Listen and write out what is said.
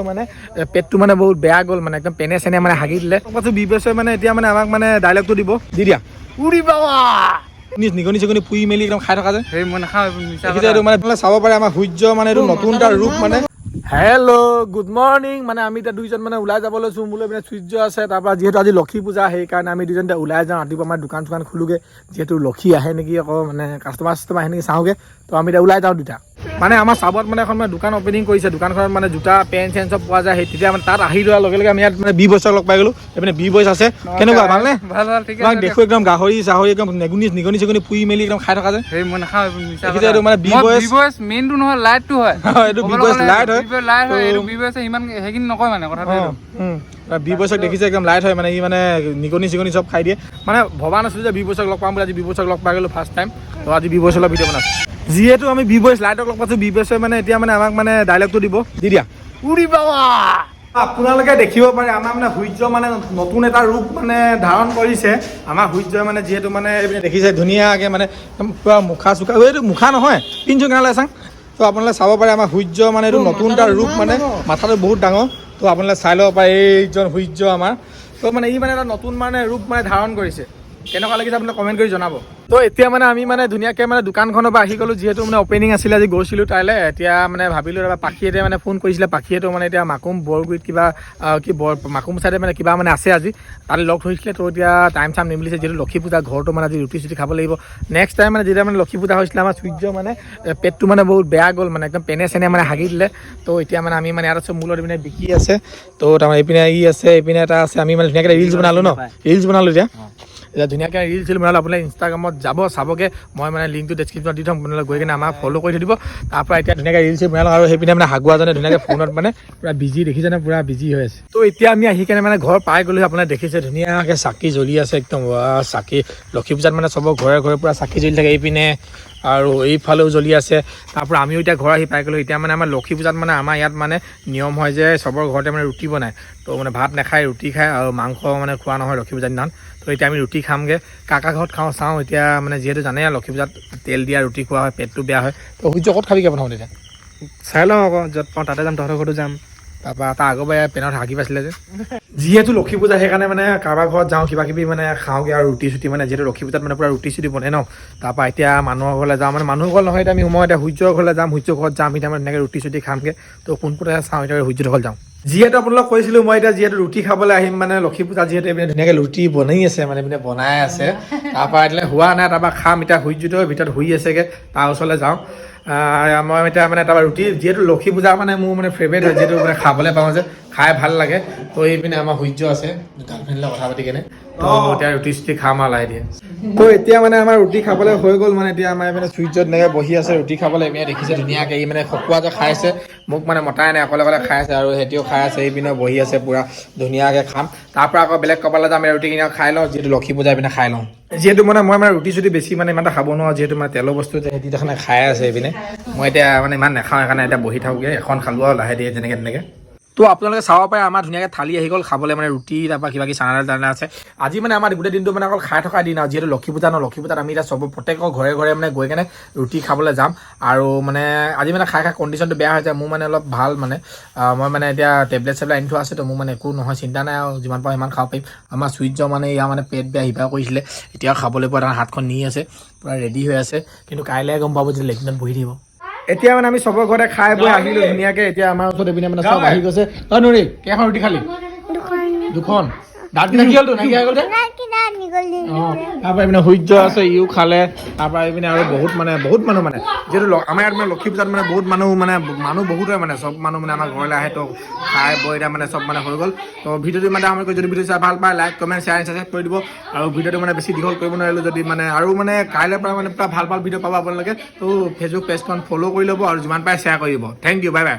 মানে পেটটো মানে বহুত বেয়া গ'ল, মানে একদম পেনে চেনে মানে হাগি দিলে। পাছত বি বয়সে মানে এতিয়া মানে আমাক মানে ডাইলগটো দিব দি দিয়া। উৰি বাবা, নিগনি চিগনি পুৰি মেলি একদম খাই থকা যে। সেই মই নাখাওঁ, এইবোৰ মিছা দেখিছে? কথা। এইটো মানে চাব পাৰে, আমাৰ সূৰ্য মানে এইটো নতুন এটা ৰূপ মানে। Hello', good morning. মানে আমি এতিয়া দুইজন মানে ওলাই যাব লৈছোঁ। মোলৈ মানে সূৰ্য আছে। তাৰপৰা যিহেতু আজি লক্ষী পূজা, সেইকাৰণে আমি দুজন এতিয়া ওলাই যাওঁ। ৰাতিপুৱা আমাৰ দোকান চোকান খোলোগৈ, যিহেতু লক্ষী আহে নেকি, আকৌ মানে কাষ্টমাৰ চাষ্টমাৰ আহে নেকি চাওঁগৈ। তো আমি এতিয়া ওলাই যাওঁ দুটা। মানে আমাৰ চাবত মানে এখন মানে দোকান অপেনিং কৰিছে। দোকানখনত মানে জোতা, পেণ্ট চেণ্ট চব পোৱা যায়। সেই তেতিয়া মানে তাত আহি লোৱাৰ লগে লগে আমি ইয়াত মানে বি বয়ছক লগ পাই গ'লো। এইপিনে বি বয়ছ আছে। কেনেকুৱা, ভালনে? ভাল ভাল, ঠিকে তোমাক আছে। দেখো একদম গাহৰি চাহৰি, একদম নেগুনি নিগনি চিগনি পুৰি মেলি একদম খাই থকা যে। সেই মই নাখাওঁ, এইবোৰ মিছা দেখিছে? কথা। এইটো মানে বি মই বয়ছ। বি বয়ছ মেইনটো নহয়, লাইটটো হয়। এইটো বি ক'বলৈ বয়ছ গ'লে লাইট হয়। বি বয় লাইট হয়। তো এইটো বি বয়ছে ইমান সেইখিনি নকয়, মানে কথাটো এইটো। বি বয়ছক দেখিছে, একদম লাইট হয়। মানে ই মানে নিগনি চিগনি চব খাই দিয়ে। মানে ভবা নাছিলোঁ যে বি বয়ছক লগ পাম বুলি। আজি বি বয়ছক লগ পাই গ'লো ফাৰ্ষ্ট টাইম। তো আজি বি বয়ছৰ ভিডিঅ' বনাম। যিহেতু আমি বি বয়ছ লাইটক লগ পাইছোঁ, বি বয়ছে মানে এতিয়া মানে আমাক মানে ডাইলগটো দিব দি দিয়া। উৰি বাবা, আপোনালোকে দেখিব পাৰে, আমাৰ মানে সূৰ্য মানে নতুন এটা ৰূপ মানে ধাৰণ কৰিছে। আমাৰ সূৰ্যই মানে যিহেতু মানে এইপিনে দেখিছে, ধুনীয়াকৈ মানে একদম পূৰা মুখা চুখা, এইটো মুখা নহয়, পিন্ধছো কেনেকৈ চাং। তো আপোনালোকে চাব পাৰে, আমাৰ সূৰ্য মানে এইটো নতুন এটা ৰূপ, মানে মাথাটো বহুত ডাঙৰ। তো আপোনালোকে চাই ল'ব পাৰে, এইজন সূৰ্য আমাৰ। তো মানে ই মানে এটা নতুন মানে ৰূপ মানে ধাৰণ কৰিছে। কেনেকুৱা লাগিছে আপোনালোকে কমেণ্ট কৰি জনাব। তো এতিয়া মানে আমি মানে ধুনীয়াকৈ মানে দোকানখনৰ পৰা আহি গ'লোঁ। যিহেতু মানে অপেনিং আছিলে আজি, গৈছিলোঁ তাইলৈ। এতিয়া মানে ভাবিলোঁ, তাৰপৰা পাখিয়ে মানে ফোন কৰিছিলে। পাখিয়েতো মানে এতিয়া মাকুম বৰগুৰিত কিবা কি বৰ মাকুম চাইডে মানে কিবা মানে আছে, আজি তাত লগ ধৰিছিলে। তো এতিয়া টাইম চাইম নিমিলিছে। যিহেতু লক্ষী পূজা, ঘৰটো মানে আজি ৰুটি চুটি খাব লাগিব। নেক্সট টাইম মানে যেতিয়া মানে লক্ষী পূজা হৈছিলে, আমাৰ সূৰ্য মানে পেটটো মানে বহুত বেয়া গ'ল, মানে একদম পেনে চেনে মানে হাগি দিলে। তো এতিয়া মানে আমি মানে ইয়াত আছোঁ। মোৰ লগত এইপিনে বিকি আছে। তো তাৰমানে এইপিনে ই আছে, এইপিনে এটা আছে। আমি মানে ধুনীয়াকৈ ৰিলচ বনালোঁ ন? ৰিলচ বনালোঁ। এতিয়া এতিয়া ধুনীয়াকৈ ৰিল চিল বনালোঁ। আপোনালোকে ইনষ্টাগ্ৰামত যাব, চাবগৈ। মই মানে লিংকটো ডেছক্ৰিপশ্যনত দি থ'ম। আপোনালোকে গৈ কিনে আমাক ফ'ল' কৰি থৈ দিব। তাৰপৰা এতিয়া ধুনীয়াকৈ ৰিল চিল বনালোঁ আৰু সেইপিনে মানে হাগুৱাজনে ধুনীয়াকৈ ফোনত মানে পূৰা বিজি, দেখিছেনে? পূৰা বিজি হৈ আছে। তো এতিয়া আমি আহি কেনে মানে ঘৰ পাই গ'লো। আপোনালোকে দেখিছে, ধুনীয়াকৈ চাকি জ্বলি আছে একদম। ৱাহ, চাকি! লক্ষী পূজাত মানে চবৰ ঘৰে ঘৰে পূৰা চাকি জ্বলি থাকে। এইপিনে আৰু এইফালেও জ্বলি আছে। তাৰপৰা আমিও এতিয়া ঘৰ আহি পাই গ'লোঁ। এতিয়া মানে আমাৰ লক্ষী পূজাত মানে আমাৰ ইয়াত মানে নিয়ম হয় যে চবৰ ঘৰতে মানে ৰুটি বনায়। তো মানে ভাত নাখায়, ৰুটি খায় আৰু মাংস মানে খোৱা নহয় লক্ষী পূজাৰ দিনাখন। তো এতিয়া আমি ৰুটি খামগৈ। কাকা ঘৰত খাওঁ চাওঁ। এতিয়া মানে যিহেতু জানে, লক্ষী পূজাত তেল দিয়া ৰুটি খোৱা হয়, পেটটো বেয়া হয়। তো সূৰ্য, ক'ত খাবিগৈ প্ৰথমতে এতিয়া? চাই লওঁ আকৌ, য'ত পাওঁ তাতে যাম, তহঁতৰ ঘৰতো যাম। তাৰপৰা তাৰ আগৰ পৰাই পেনত হাগি পাইছিলে যে। যিহেতু লক্ষী পূজা, সেইকাৰণে মানে কাৰোবাৰ ঘৰত যাওঁ, কিবা কিবি মানে খাওঁগৈ আৰু ৰুটি চুটি, মানে যিহেতু লক্ষী পূজাত মানে পূৰা ৰুটি চুটি বনে ন। তাৰপৰা এতিয়া মানুহৰ ঘৰলৈ যাওঁ, মানে মানুহৰ ঘৰ নহয়, এতিয়া আমি সোমাওঁ, এতিয়া সূৰ্যৰ ঘৰলৈ যাম। সূৰ্যৰ ঘৰত যাম এতিয়া, মানে ধুনীয়াকৈ ৰুটি চুটি খামগৈ। তো পোনপটীয়া চাওঁ, এতিয়া সূৰ্যৰ ঘৰত যাওঁ। যিহেতু আপোনালোক কৈছিলোঁ, মই এতিয়া যিহেতু ৰুটি খাবলৈ আহিম, মানে লক্ষী পূজা যিহেতু, এইপিনে ধুনীয়াকৈ ৰুটি বনাই আছে, মানে এইপিনে বনাই আছে। তাৰপৰা এতিয়ালৈ হোৱা নাই, তাৰপৰা খাম। এতিয়া সূৰ্যটো ভিতৰত শুই আছেগৈ, তাৰ ওচৰলৈ যাওঁ। মই এতিয়া মানে তাৰপৰা ৰুটি, যিহেতু লক্ষী পূজা মানে মোৰ মানে ফেভৰেট হয়, যিহেতু মানে খাবলৈ পাওঁ যে খাই ভাল লাগে। তো এইপিনে আমাৰ সূৰ্য আছে গাৰ্লফ্ৰেণ্ডৰ লগত কথা পাতি কেনে। তো এতিয়া ৰুটি চুটি খাম আৰু লাহে দিয়ে। তো এতিয়া মানে আমাৰ ৰুটি খাবলৈ হৈ গ'ল। মানে এতিয়া আমাৰ মানে সূৰ্য ধুনীয়াকৈ বহি আছে ৰুটি খাবলৈ। এইপিনে দেখিছে, ধুনীয়াকৈ ই মানে খকুৱা যে খাই আছে। মোক মানে মতাই নাই, অকলে অকলে খাই আছে আৰু সিহঁতিও খাই আছে। এইপিনে বহি আছে পূৰা ধুনীয়াকৈ। খাম, তাৰপৰা আকৌ বেলেগ ক'ৰবালৈ যাম। এই ৰুটিখিনি খাই লওঁ, যিহেতু লক্ষী পূজা, এইপিনে খাই লওঁ। যিহেতু মানে মই মানে ৰুটি চুটি বেছি মানে ইমান এটা খাব নোৱাৰোঁ, যিহেতু মানে তেলৰ বস্তু যে। সিহঁতি দেখোন খাই আছে এইপিনে। মই এতিয়া মানে ইমান নাখাওঁ, সেইকাৰণে এতিয়া বহি থাকোঁগৈ। এখন খালোঁ আৰু লাহে দিয়ে যেনেকৈ তেনেকৈ। তো আপোনালোকে চাব পাৰে, আমাৰ ধুনীয়াকৈ থালি আহি গ'ল খাবলৈ, মানে ৰুটি, তাৰপৰা কিবা কিবি চানা দাল তানা আছে। আজি মানে আমাৰ গোটেই দিনটো মানে অকল খাই থকা দিন আৰু যিহেতু লক্ষী পূজা ন। লক্ষী পূজাত আমি এতিয়া চব প্ৰত্যেকৰ ঘৰে ঘৰে মানে গৈ কেনে ৰুটি খাবলৈ যাম। আৰু মানে আজি মানে খাই খাই কণ্ডিশ্যনটো বেয়া হৈ যায়। মোৰ মানে অলপ ভাল, মানে মই মানে এতিয়া টেবলেট চেবলেট আনি থোৱা আছে। তো মোৰ মানে একো নহয়, চিন্তা নাই আৰু যিমান পাৰোঁ সিমান খাব পাৰিম। আমাৰ সূৰ্য মানে ইয়াৰ মানে পেট বেয়া সিবা কৰিছিলে, এতিয়াও খাবলৈ পোৱা তাৰ হাতখন নি আছে, পূৰা ৰেডি হৈ আছে। কিন্তু কাইলৈ গম পাব যে লেট্ৰিনত বহি থাকিব। এতিয়া মানে আমি চবৰ ঘৰতে খাই বৈ আহিলো ধুনীয়াকে। এতিয়া আমাৰ ওচৰত এইপিনে মানে চব আহি গৈছে। অ নুৰি, কেইখন ৰুটি খালি? দুখন। দাঁতকেইটা কি হ'ল তোৰ? নাইকিয়া হৈ গ'ল যে? অ, তাৰপৰা এইপিনে সূৰ্য আছে, ইও খালে। তাৰপৰা এইপিনে আৰু বহুত মানে বহুত মানুহ, মানে যিহেতু আমাৰ ইয়াত মানে লক্ষী পূজাত মানে বহুত মানুহ, মানে মানুহ বহুত হয়, মানে চব মানুহ মানে আমাৰ ঘৰলৈ আহে। তো খাই বৈ এতিয়া মানে চব মানে হৈ গ'ল। তো ভিডিঅ'টো মানে আমাৰ যদি ভিডিঅ' চাই ভাল পায়, লাইক, কমেণ্ট, শ্বেয়াৰ, ছাবস্ক্ৰাইব কৰি দিব। আৰু ভিডিঅ'টো মানে বেছি দীঘল কৰিব নোৱাৰিলোঁ যদি মানে আৰু মানে কাইলৈৰ পৰা মানে পূৰা ভাল ভাল ভিডিঅ' পাব আপোনালোকে। তো ফেচবুক পেজখন ফ'ল' কৰি ল'ব আৰু যিমান পাৰে শ্বেয়াৰ কৰি দিব। Thank you, bye bye.